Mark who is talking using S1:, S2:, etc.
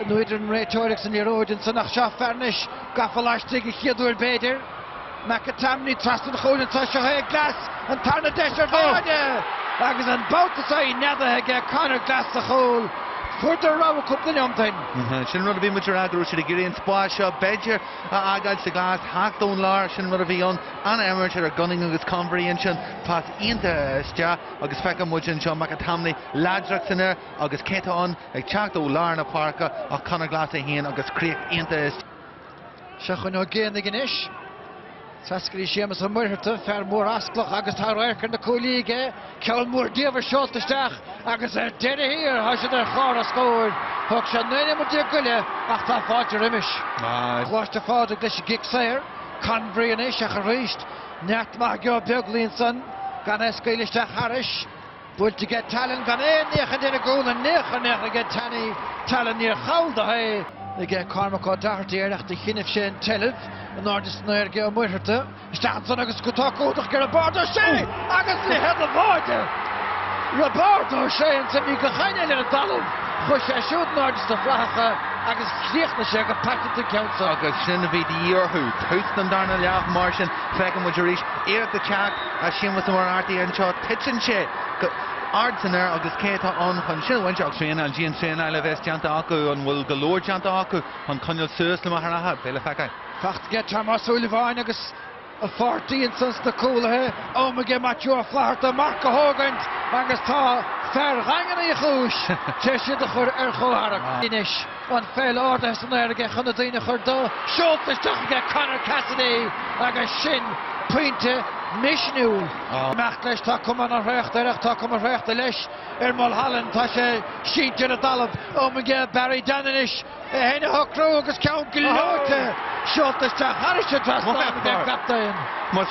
S1: nó idir an réiteoir agus an liathróid ansan ach seo fear anois gafa laistigh an chéad uair b'fhéidir. McAtamney trasna an chúil anseo, seo é Glass, an tarna deis ar bháide agus an babhta seo í neadaithe aige Conor Glass sa chúl. Fuaireadar rogha cúpla neomat ó shin.
S2: Sin rud a bhí muid a rá go raibh siad ag iarraidh an spás seo b'fhéidir a fhágáil do Glass, theacht ón lár, sin rud a bhí ann. An-imirt idir Gunning agus Convery ansin, pas iontach isteach agus feiceann muid anseo McAtamney láidreach san aer agus cé atá ann ag teacht ó lár na páirce ach Conor Glass é féin agus críoch iontach isteach.
S1: Seo chugainn Ó Géanaigh anois. Trasna go dtí Séamus Ó Muircheartaigh, fear mór asclach agus tá radharc ar na cuaillí aige. Ceann mór diamhair seolta isteach agus ar deireadh thiar tá siad ar chlár an scóir. Thóg sé 19 nóiméad go leith ach tá fáilte roimis. Coláiste Phádraig leis an gcic saor. Convery anois ach arís neart maith ag Ó Beaglaoich ansan gan é a scaoileadh isteach thairis. Buailte aige Tallon gan aon fhéachaint ar an gcúl in aon chor in aon chor aige Tanny Tallon níor chall dó é aige Cormac O'Doherty air ach do chinnibh sé an tseilbh in airde san aer aige Ó Muircheartaigh isteach ansan agus tá cumhdach aige Roibeárd Ó Sé agus leithead a bháide Roibeárd Ó Sé ansan bhí gach éinne eile ar an dtalamh chuaigh sé siúd in airde sna frathacha agus chríochnaigh sé go paiteanta an ceann
S2: san. Agus sin a bhí de dhíth orthu. Tús den darna leath mar sin feiceann muid arís iarracht ag teacht as Séamus Ó Muircheartaigh anseo. Titeann sé go ard san aer agus cé atá ann chun sin a bhaint ach traenáil, dian-traenáil a bheas déanta acu. An bhfuil go leor déanta acu chun coinneáil suas le Machaire Rátha? Beidh le feiceáil.
S1: Fachta aige Tom Ó Súilleabháin agus a pháirtí ansan sna cúlaithe. Am aige Maitiú Ó Flatharta marc a thógaint agus tá fear Dhaingean Uí Chúis tar éis iad a chur ar chomhtharrac. Anois an pheil ardaithe san aer aige chun na daoine a chur dó. Seolta isteach aige Conor Cassidy agus sin pointe misniúil. Imeacht leis, tá cuma an thraochta air ach tá cuma thraochta leis ar Mulholland. Tá sé sínte ar an dtalamh. Am aige Barry Dunne anois é féin a shocrú agus ceann gleoite seolta isteach thairis an trasnán ag an gcaptaen.